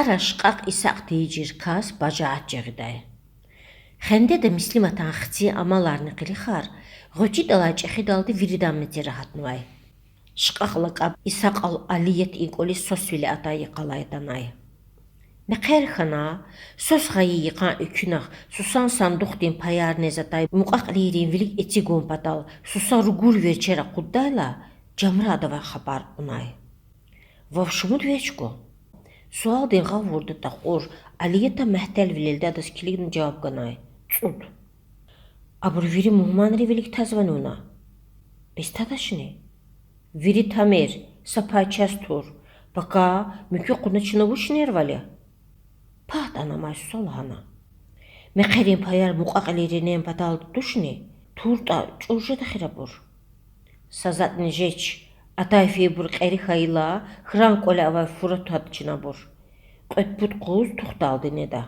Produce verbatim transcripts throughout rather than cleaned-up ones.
КцӀара шкьакь Исакь тийижир кас бажагьат жагъидай. Хендеда Мислиматан хцин амаларни къилихар гъвечӀидалай чӀехидалди виридан мецера гьатнавай. Шкьакь лакӀаб Исакьал Алият и кӀвализ свасвиле атай йикъалай атанай. Мехъер хьана, свас гъайи йикъан экуьнахъ сусан сандухдин паяр нез атай мукьва-кьилийрин вилик эцигун патал суса ругур верчер акъуддайла, жамра адавай хабар кьунай. Вав шумуд верч гва? Суалдин гъавурда такьур Алията мягьтелвилелди адаз килигна жаваб ганай: ЦӀуд. Абуру вири мугьманри вилик тазвани вуна? Бес тадачни? Вири тамир, са пай чаз тур. Пака, муькуь кьуна чна вучнервал я? Пагь атӀана амай суса лагьана: Мехъерин паяр мукьва-кьилийри нен паталди тушни? ТуртӀа, чӀур жеда эхир абур. Са затӀни жеч, атай-фейибур кьери хьайила, хьран кӀвале авай фура тад чна абур. Кьвед-пуд къуз тухдалди неда.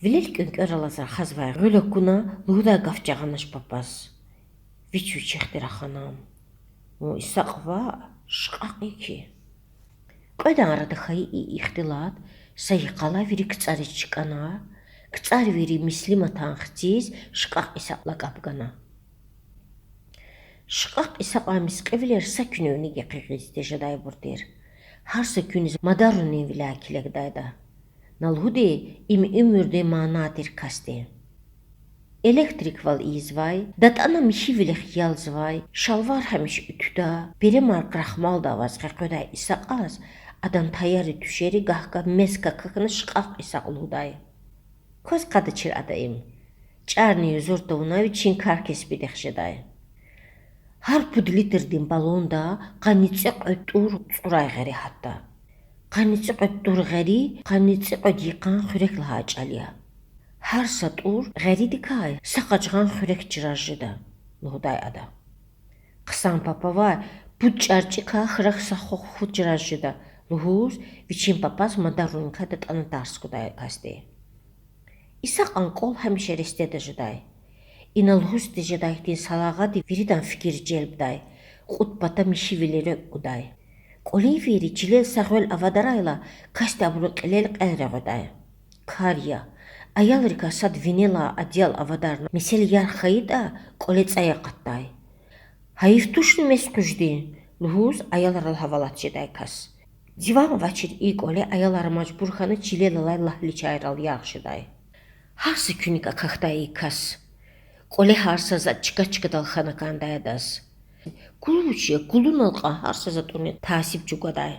Вилел кӀуьнкӀвер алаз рахазвай гъуьл акуна, лугьудай гаф жагъанач папаз. Вич вичихъди рахана ам. Вун Исакь ваъ, шкьакь я хьи. Кьведан арада хьайи и ихтилат са йикъалай вири КцӀариз чкӀана, КцӀарвийри Мислиматан хциз Шкьакь Исакь лакӀаб гана. Шкьакь Исакьан мискьивилер са куьнивни гекъигиз тежедайбур тир. Гьар са куьниз мадарунин виляй килигдайда. На лугьуди, им уьмуьрдин мана тир касди. Электриквал ийизвай, датӀана михьивилихъ ялзавай, шалвар гьамиша уьтуьда, перемар крахмалда аваз къекъведай Исакьаз адан таяри-туьшери гагь-гагь мез какахьна Шкьакь Исакь лугьудай. Кваз кьадачир ада им. ЧӀарни юзур тавуна вичин кар-кеспидихъ жедай. Гьар пуд литрдин баллонда къанни цӀикьвед тӀур цӀурай гъери гьатда. Къанни цӀикьвед тӀур гъери къанни цӀикьвед йикъан хуьрек лагьай чӀал я. Гьар са тӀур гъеридикай са къажгъан хуьрек чраз жеда, лугьудай ада. Хъсан папавай пуд чӀарчӀикай хьрак са хва хъфу чраз жеда, лугьуз, вичин папаз мадаруникай датӀана тарс гудай касди. Исакьан кӀвал гьамиша рестеда жедай. Ина лугьуз тежедай хьтин салагъади виридан фикир желбдай, кьуд пата михьивиле рекӀ гудай. КӀвалинвийри чилел са гъвел авадарайла, касди абурун кьилел кьел регъведай. Кар я, аялрикай сад винелай адиял авадарна месел ярх хьайитӀа, кӀвале цӀай акъатдай. Гьайиф тушни мез хъуьждин? Лугьуз, аялрал гьавалат жедай кас. Диван авачир и кӀвале аялар мажбур хьана чилел алай лагьличайрал ярх жедай. Гьар са куьник акахьдай и кас. КӀвале гьар са затӀ чка-чкадал хьана кӀандай адаз. Кулу вуч я, кулунал кьван гьар са затӀуни тасиб чӀугвадай.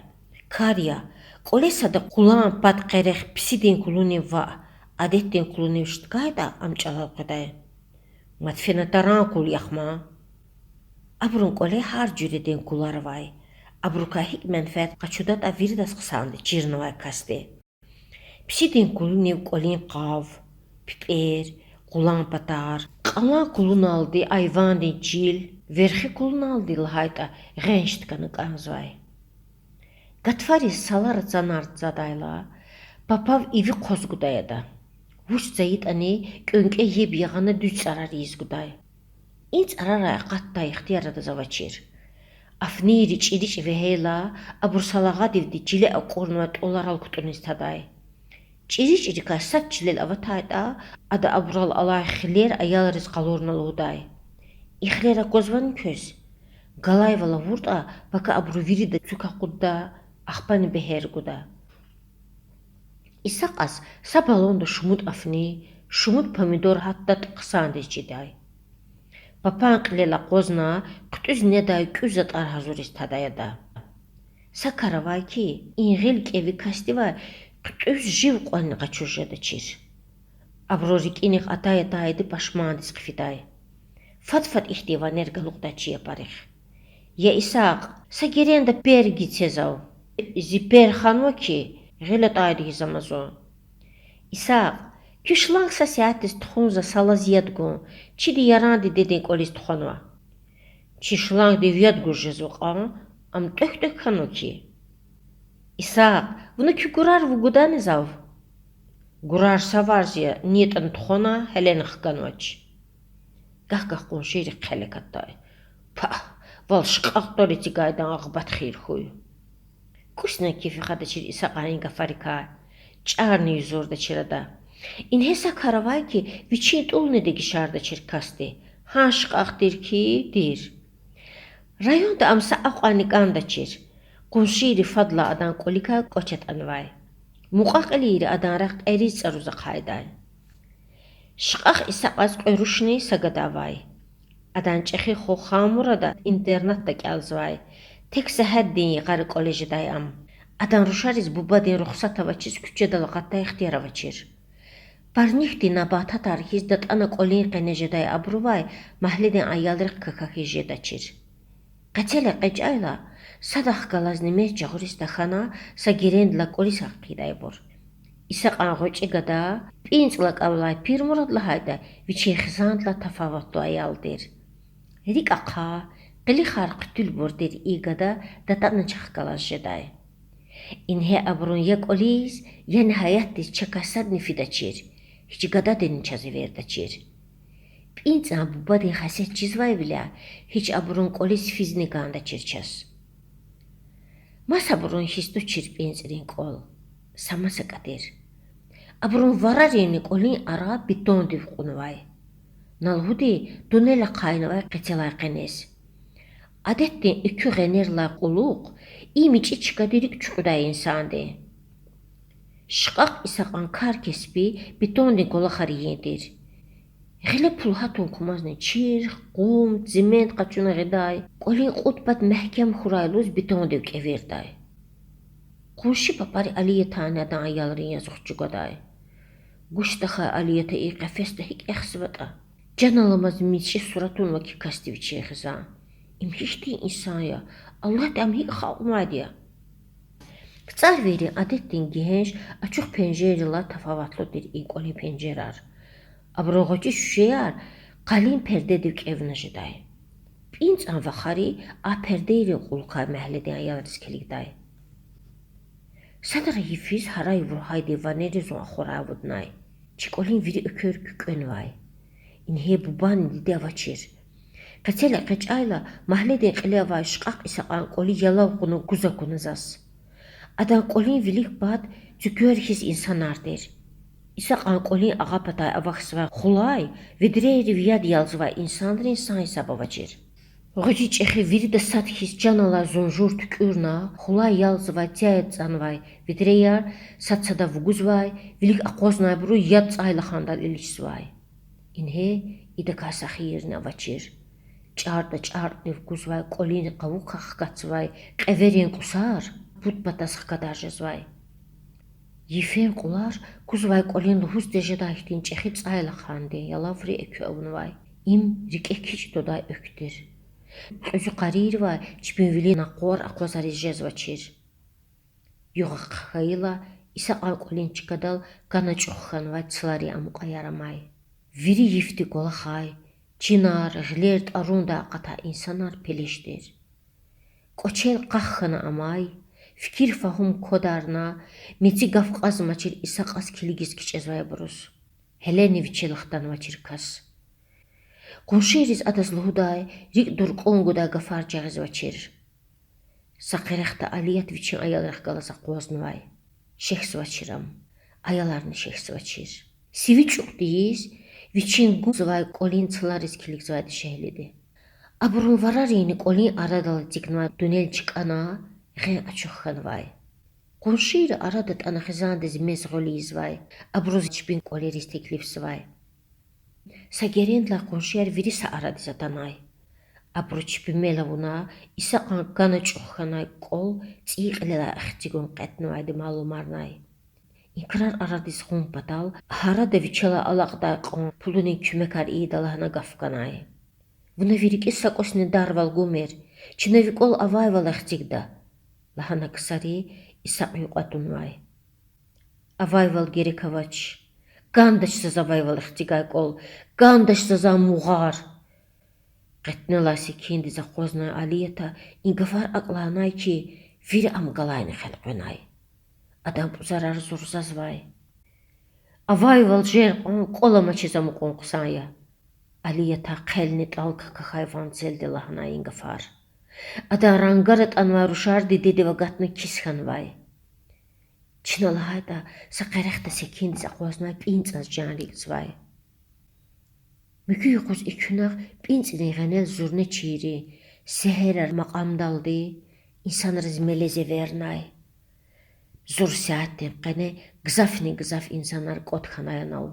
Кар я, кӀвале сада къулан пад-къерех писидин кулунив ваъ, адетдин кулунив шткайтӀа, ам чӀалал къведай. Мад фена таран кул яхъ ман. Абурун кӀвале гьар жуьредин кулар авай. Абурукай гьикӀ менфят къачудатӀа виридаз хъсанди чирнавай касди. Писидин кулунив кӀвалин къав, пипӀер, къулан патар, кьалан кулуналди айвандин чил, верхи кулуналди лагьайтӀа гъен шткана кӀанзавай. Гатфариз салара цанар цадайла, папав иви хъваз гудай ада. Вуч цайитӀани, кӀуьнкӀве еб ягъана дуьз цӀарар ийиз гудай. И цӀарарай акъатдай ихтияр адаз авачир. Афнийри ЧӀиричӀ вегьейла, абур салагъадивди чиле акӀурнавай тӀваларал кутӀуниз тадай. ЧӀиричӀрикай сад чилел аватайтӀа, ада абурал алай хилер аялриз къалурна лугьудай: И хилер аквазвани квез? Галайвал авуртӀа, пака абуру вирида цуьк акъудда, ахпани бегьер гуда. Исакьаз са баллонда шумуд афни, шумуд помидор гьатдатӀа хъсандиз чидай. Папан кьилел акъвазна, хъуьтӀуьз недай кӀуьз затӀар гьазуриз тадай ада. Са кар авай хьи, и гъил кӀеви касдивай хъуьтӀуьз жив кьванни къачуз жедачир. Абурун рикӀинихъ атай-атайди пашмандиз хъфидай. Фад-фад ихьтин ванер галукьдай чи япарихъ. Я Исакь, са геренда пер гицезав. Зи пер ханва хьи, гъил атӀайди гьизама зун. Исакь, куь шланг са сятдиз тухун за, салаз яд гун, чиди яран дидедин кӀвализ тухванва. Чи шлангдив яд гуз жезва кьван, ам тӀвек-тӀвек хьанва хьи. Исакь, вуна куь гурар вугудани зав? Гурар са варз я, ни ятӀани тухвана, гьелени хканвач. Гагь-гагь къуншийрик хъел акатдай. Пагь, вал шкьакь тӀвар эцигайдан агъбат хийир хьуй. Куьсна кефи хадачир Исакьан и гафарикай. ЧӀарни юзурдачир ада. Ингье са кар авай хьи, вичин тӀулни дегишардачир касди, гьа шкьакь тир хьи, тир. Районда ам са акьванни кӀандачир. Къуншийри фадлай адан кӀваликай кӀвач атӀанвай. Мукьва-кьилийри адан рехъ кьериз-цӀаруз ахъайдай. Шкьакь Исакьаз кьве рушни са гада авай. Адан чӀехи хва Ханмурада интернатда кӀелзавай. Тек са гьяддин йикъара кӀвале жедай ам. Адан рушариз бубадин рухсат авачиз куьчедал акъатдай ихтияр авачир. Парникдин набататар хьиз датӀана кӀвалин къене жедай абурувай магьледин аялрихъ какахьиз жедачир. Къецел экъечӀайла, садахъ галазни мез жагъуриз тахьана, са герендилай кӀвализ гьахъ хъийидайбур. Исакьан гъвечӀи гада ПӀинцӀ лакӀаб алай Пирмурад лагьайтӀа, вичин хизандилай тафаватлу аял тир. РикӀ ахъа, къилихар хъуьтуьлбур тир и гада датӀана чахъ галаз жедай. Ингье абурун я кӀвализ, я гьаятдиз чакай садни фидачир, гьич гададини чаз эвердачир. ПӀинцӀан бубадин хесет чизвайвиляй, гьич абурун кӀвализ физни кӀандачир чаз. Масабурун хьиз тушир ПӀинцӀрин кӀвал. Са масакӀа тир. Абурун вараринни кӀвалин ара бетондив кьунвай. На лугьуди, туннел ахъайнавай къецелай къенез. Адетдин экуь гъенерилай кьулухъ и мичӀи чкади рикӀ чуькьуьдай инсандин. Шкьакь Исакьан кар-кеспи бетондин кӀвалахар ийин тир. Гъиле пул гьатун кумазни чирх, къум, цемент къачуна гъидай, кӀвалин кьуд пад мягькем хьурай лугьуз бетондив кӀевирдай. Къунши папари Алиятанни адан аялрин язух чӀугвадай. Гуж тахьай Алията и къефесда гьикӀ эхзаватӀа. Чан аламаз мичӀи сура тунва хьи касди вичин хизан. Им гьихьтин инсан я, Аллагьди ам гьикӀ халкьнавайди я? КцӀарвийрин адетдин гегьенш ачух пенжеррилай тафаватлу тир и кӀвалин пенжерар. Абурун гъвечӀи шуьшеяр къалин пердедив кӀевна жедай. ПӀинцӀан вахари а пердейрин кьулухъай мягьледин аялриз килигдай. Санра йифиз гьарай-вургьайдин ванери зун ахварай авуднай. Чи кӀвалин вири эквер куькӀвенвай. Ингье бубани диде авачир. Къецел экъечӀайла, магьледин кьиле авай Шкьакь Исакьан кӀвали ялав кьуна гуз акуна заз. Адан кӀвалин вилик пад цуьквер хьиз инсанар тир. Исакьан кӀвалин агъа патай авахьзавай хулай, ведрейрив яд ялзавай инсанрин сан-гьисаб авачир. Гъвечӏи-чӏехи вирида сад хьиз чан алай зунжур туькӏуьрна, хулай ялзавай цяй ацӏанвай ведреяр сад-садав вугузвай, вилик акъвазнавайбуру яд цӏайлахандал иличзавай. Ингье идакай са хийирни авачир. Чӏарда-чӏардни вугузвай кӏвалин къавукай хкатзавай кьеверин кӏусар пуд патаз хкадар жезвай. Йифен кьулар кузвай кӏвалин лугьуз тежедай хьтин чӏехи цӏайлахандин ялаври экуь авунвай. Им рикӏе кичӏ твадай экв тир. Кьуьзуь къарийривай чпин вилин накъвар акъвазариз жезвачир. Югъ ахъа хьайила, Исакьан кӏвалин чкадал кана чӏух хьанвай цларин амукьаяр амай. Вири йифди кӏвалахай, чинар, гъилер тӏарундай акъатай инсанар пелеш тир. Кӏвачел къах хьана амай, фикир-фагьум квадарна, меци гаф кьазмачир Исакьаз килигиз кичӏезвайбуруз. Гьелени вичел хтанвачир кас. Къуншийриз адаз лугьудай, рикӏ дуркьун гудай гафар жагъизвачир. Са къерехда Алият вичин аялрихъ галаз акъвазнавай. Шехьзавачир ам. Аяларни шехьзавачир. Сиви чӏукь тийиз, вичин гузвай кӏвалин цлариз килигзавай дишегьлиди. Абурун вараринни кӏвалин арадал эцигнавай туннел чкӏана, гъен ачух хьанвай. Къуншийри ара датӏана хизандиз мез гъвел ийизвай, абуруз чпин кӏвалериз теклифзавай. Са герендилай къуншияр вири са арадиз атанай. Абуру чпи мел авуна, Исакьан кана чӏух хьанвай кӏвал цӏийи кьилелай эхцигун кьетӏнавайди малумарнай. И крар арадиз гъун патал, гьарада вичелай алакьдай кьван пулунин куьмекар ийида лагьана гаф ганай. Вуна ви рикӏиз са кӏусни дарвал гумир, чна ви кӏвал авайвал эхцигда,— лагьана ксари Исакь юкьва тунвай. Авайвал герек авач. Кӏандач заз авайвал эхцигай кӏвал, кӏандач заз а мугъар! Кьетӏнелай секиндиз акъвазнавай Алията и гафар акӏ лагьанай хьи, вири ам галайнихъ элкъвенай. Адан пӏузарар зурзазвай. Авайвал жер кьван кӏвал амачиз амукьун хъсан я! Алията хъелни тӏал какахьай ванцелди лагьанай и гафар. Адан рангар атӀанвай рушар дидедив агатна кис хьанвай. Чна лагьайтӀа, са къерехда секиндиз акъвазнавай пӀинцӀаз жан рикӀзавай. Муькуь юкъуз экуьнахъ пӀинцӀидин гъенел зурне чирин сегьерар макьамдалди инсанриз мелез эвернай. Зур сятдин къене гзафни-гзаф инсанар кӀватӀ хьанай анал.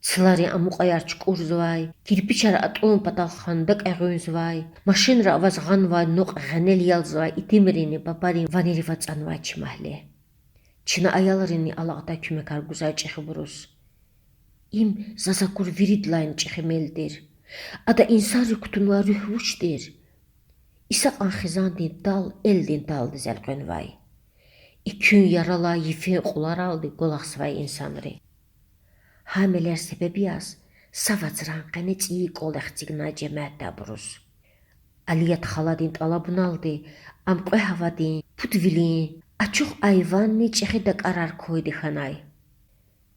Цларин амукьаяр чукӀурзавай, кирпичар атӀун патал хандакӀ эгъуьнзавай, машинра аваз гъанвай нукь гъенел ялзавай итимринни папарин ванерив ацӀанвай чи магьле. Чна аялрини алакьдай куьмекар гузвай чӀехибуруз. Им заз акур виридалайни чӀехи мел тир. Ада инсанри кутунвай руьгь вуч тир? Исакьан хизандин тал элдин талдиз элкъвенвай. Экуьн яралай йифен кьуларалди кӀвалахзавай инсанри. Гьа мелер себеб яз са вацран къене цӀийи кӀвал эцигнай жемятди абуруз. Алият халадин тӀалабуналди ам кьве гьавадин, пуд вилин, ачух айванни чӀехи дакӀарар квайди хьанай.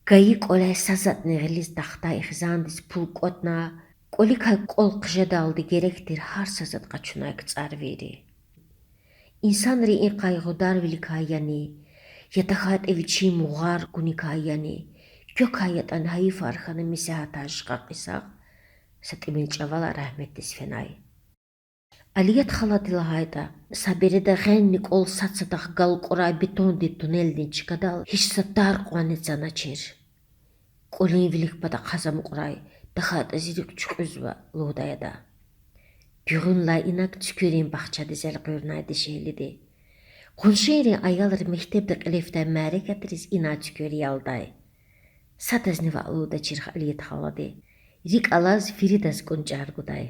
Гайи кӀваляй са затӀни гъилиз тахтай хизандиз пул кӀватӀна, кӀваликай кӀвал хъжедалди герек тир гьар са затӀ къачунай КцӀарвийри. Инсанрин и къайгъударвиликай яни, я тахьайтӀа вичин мугъар гуникай яни, квекай ятӀани гьайифар хьана месе гьатай шкьакь Исакь са тӀимил чӀавалай рагьметдиз фенай. Алият халади лагьайтӀа, са береда гъенни кӀвал сад-садахъ галкӀурай бетондин туннелдин чкадал гьич са тар кьванни цаначир. КӀвалин вилик пад ахъаз амукьрай, тахьайтӀа зи рикӀ чуькьуьзва,— лугьудай ада. Гуьгъуьнлай инаг цуькверин бахчадиз элкъуьрнай дишегьлиди. Къуншийрин аялри мектебда кьиле фидай мярекатриз инай цуьквер ялдай. Садазни ваъ лугьудачир Алият халади. РикӀ алаз виридаз кӀунчӀар гудай.